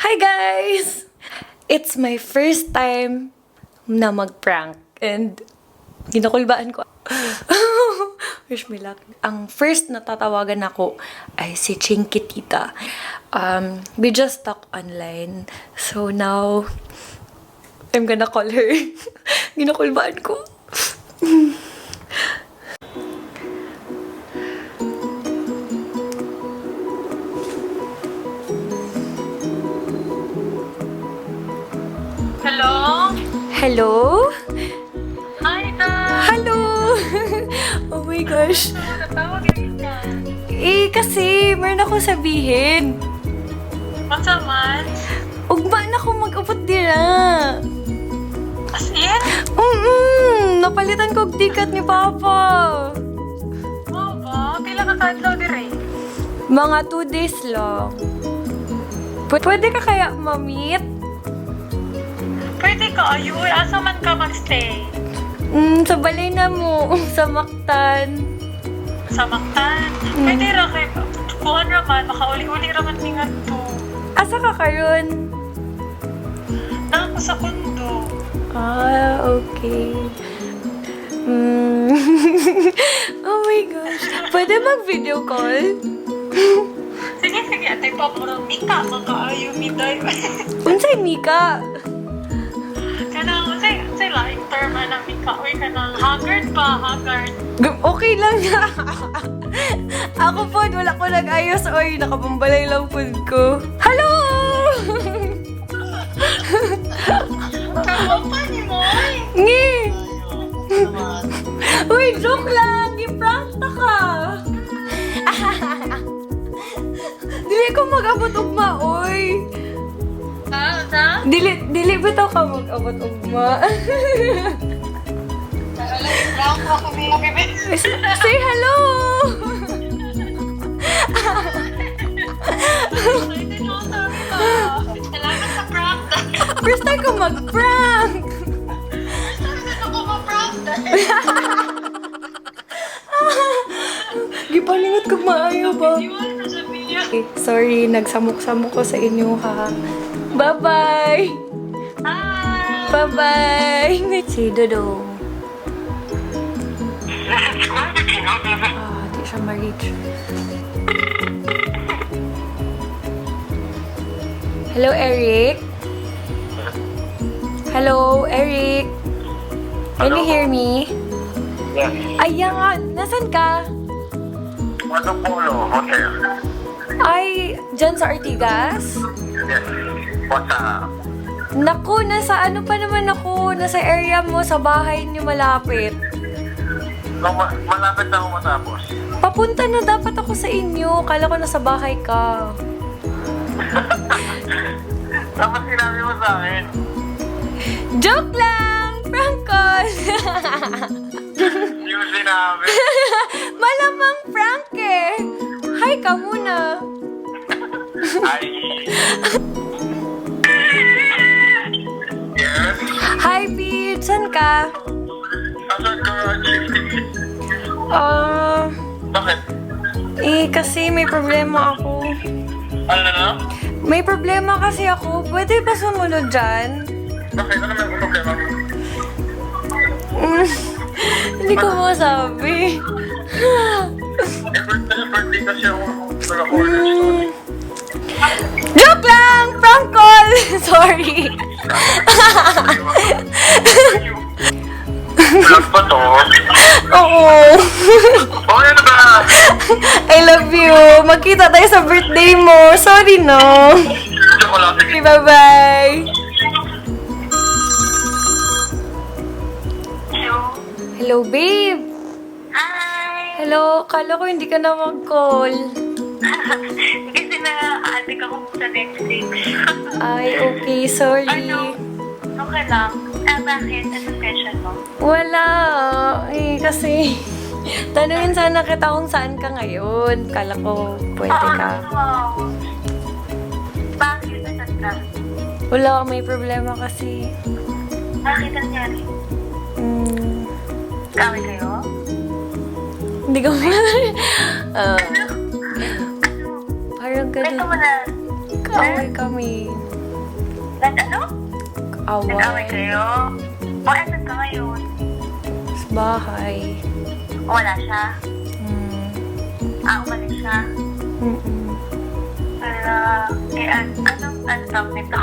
Hi guys! It's my first time na mag-prank and ginakulbaan ko. Wish me luck. Ang first na tatawagan ako ay si Chinky Tita. We just talk online. So now, I'm gonna call her. Ginakulbaan ko. Hello? Hello? Hi, Ta! Hello! Oh my gosh. Natawag yun ka. Eh, kasi meron akong sabihin. Unsa man? Ugma na ko mag-upot dira. As in? Napalitan ko og ticket ni Papa. Wow ba? Pila ka kaadlaw dire? Mga 2 days lang. Pwede ka kaya ma-meet? Pwede ka, ayo. Asa man ka magstay? Sa balay na mo, sa Mactan. Sa Mactan? Pwede ra kay kuan ra man, makauli-uli ra man ningat to. Asa ka karon? Naa ko sa kundo. Ah, okay. Oh my gosh. Pwede mag-video call? Sige, sige. Atay pa, murang mika. Makaayo, miday. Unsay Mika? Kanang, unsay laing term na mika? Uy, kanang haggard ba? Haggard. Okay lang na. Ako po, wala ko nag-ayos. Oy, nakapambalay lang po ko. Hello! Kamu pa ni mo, oy. Ngi! Uy, joke lang! I-prank na ka! Dili ko mag-abot ugma, oy! Ha? Unsa? Dili, dili ba to ka mag-abot ugma? Wala, i-prank ako niya, bebe. Say hello! Excited ako, sorry ba? Salamat sa prank. First time ko mag-prank! First time ako ma-prank. Gipalingot ko maayo ba? Iwan na sa niya. Okay, sorry, nagsamok-samok ko sa inyo ha. Bye-bye! Hi! Bye-bye! Si Dodong. Ah, di siya ma-reach. Hello, Eric? Hello, Eric? Can you hear me? Yes. Ayan, nasan ka? Marco Polo Hotel. Ay, dyan sa Ortigas? Yes. What's up? Naku, nasa ano pa naman ako? Nasa area mo, sa bahay niyo malapit. No, malapit na ako matapos. Papunta na dapat ako sa inyo. Kala ko nasa bahay ka. Dapat sinabi mo sa akin. Joke lang! Prank call! Hindi mo sinabi. Malamang prank eh! Hi ka muna! Ay. Yes? Hi, Pete! Saan ka? Nasa garage. Ah, Bakit? eh, kasi may problema ako. Ano na? May problema kasi ako. Pwede ba sumunod dyan? Bakit? Ano may problema mo? Hindi ko masabi. Eh, birthday kasi ako. Nag-order. Joke lang! Prank call! Sorry. Vlog ba to? Oo. Oh, ano ba? I love you. Magkita tayo sa birthday mo. Sorry, no. Joke lang. Sige. Okay, bye-bye. Hello? Hello, babe. Hi! Hello. Kala ko hindi ka na mag-call. Kasi na-addict ako sa Netflix. Ay, okay. Sorry. Ano? Okay lang. Ah, bakit? Anong question mo? Wala. Eh, kasi tanungin sana kita kung saan ka ngayon. Kala ko pwede ka. Oo. Bakit? Nasaan ka? Wala, may problema kasi. Bakit nangyari? Kawin kayo? Hindi ko Ah, Ano? parang Kwento ganun. mo na. Kaaway kami. Nag-ano? Nag-away Away. kayo? O, asan ka ngayon? Sa bahay. Wala siya. Ah, umalis siya. Wala. Eh, anong tawag nito?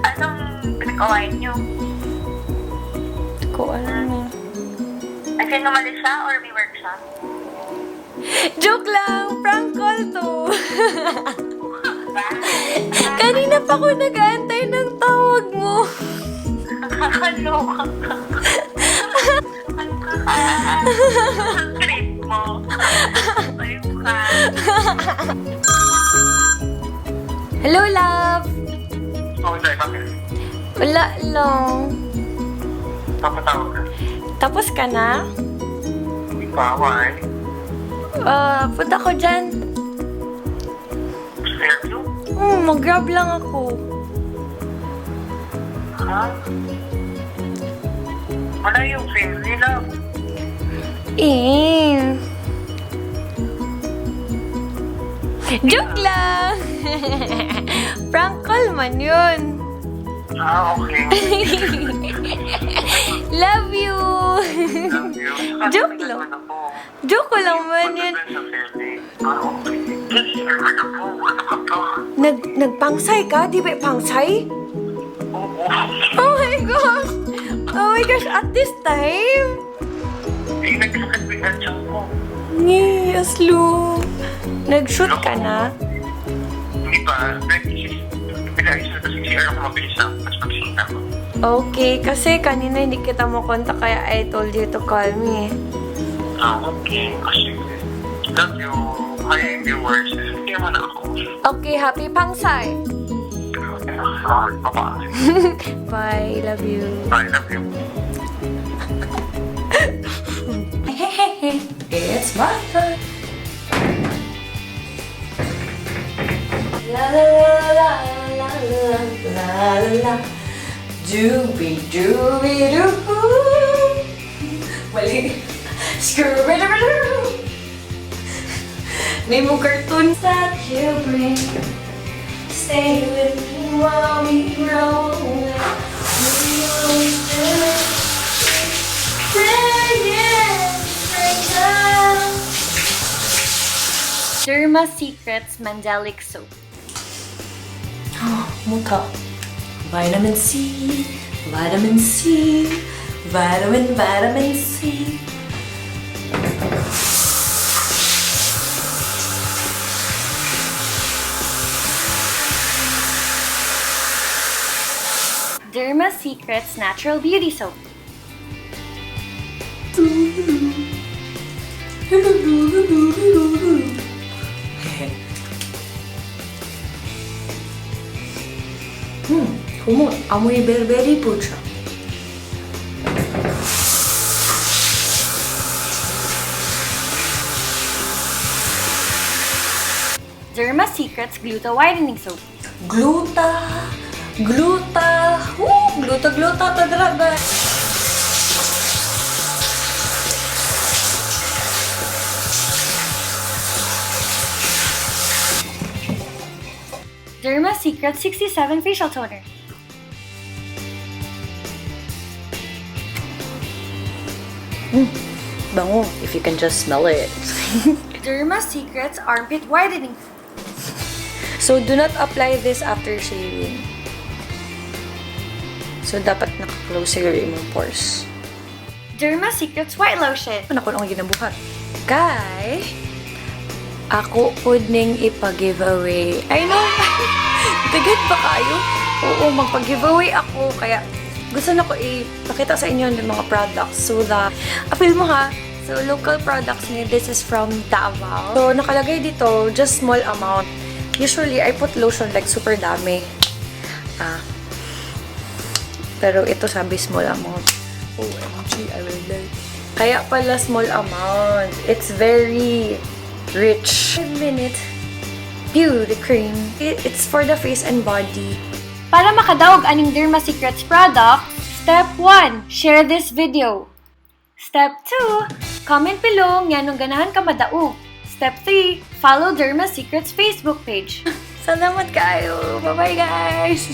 Anong pinag-awayan niyo? Hindi ko alam eh. As in, umalis siya or may work siya? Joke lang! Prank call to! Kanina pa ako nag-aantay ng tawag mo. Nakakaloka ka. Ano ka? Ang trip mo. Ayaw ka. Hello, love! Oh, sorry, bakit? Wala lang. Papatawag ka. Tapos ka na? Hindi pa, why? Ah, punta ko dyan. Fairview? Mag-grab lang ako. Ha? Wala yung Fairview lang. Eh. Joke lang! Prank call man yun. Ah, okay. Love you! Love you. Joke lang. Joke ko lang man yun. Sa Fairview. Ah, okay. Yes, ano po? Ano ka to? Nagpangsay ka? Di ba pangsay? Oo. Oh my gosh! Oh my gosh, at this time? Eh, nagsakit bigla tiyan ko. Ni, aslo. Nag-shoot ka na? Hindi pa. Pinayos na kasi CR ako mabilis na. Tapos mag-shoot ako. Okay, kasi kanina hindi kita makontak kaya I told you to call me. Ah, okay. Kasi, love you. Hi, viewers. Hindi mo na ako. Okay, happy pangsay! Bye-bye. Bye, love you. Bye, love you. It's my turn. La la la la la la la la la. Doobie doobie doo. Mali. Scooby doo doo. Name mo cartoon that you bring. Stay with me while we grow. We will do Derma Secrets Mandelic Soap. Mukha. Vitamin C, vitamin C, vitamin, vitamin C. Derma Secrets Natural Beauty Soap. Humot, amoy berberi po siya. Derma Secrets Gluta Whitening Soap. Gluta, gluta, woo, gluta, gluta, tadraga. Derma Secrets 67 Facial Toner. Bango, if you can just smell it. Derma Secrets Armpit Whitening. So, do not apply this after shaving. So, dapat naka-close siguro imong pores. Derma Secrets White Lotion. Ano ko ang ginabuhat? Kay, ako pod ning ipa-giveaway. I know, dagat ba kayo? Oo, magpa-giveaway ako. Kaya, gusto na ko ipakita sa inyo ng mga products. So that, appeal mo ha. So, local products ni this is from Davao. So, nakalagay dito, just small amount. Usually, I put lotion like super dami. Ah. Pero ito sabi small amount. OMG, I will die. Kaya pala small amount. It's very rich. 5-minute beauty cream. It's for the face and body. Para makadaog aning Derma Secrets product, Step 1, share this video. Step 2, comment below nganong ganahan ka madaog. Step 3, follow Derma Secrets Facebook page. Salamat kayo. Bye-bye, guys!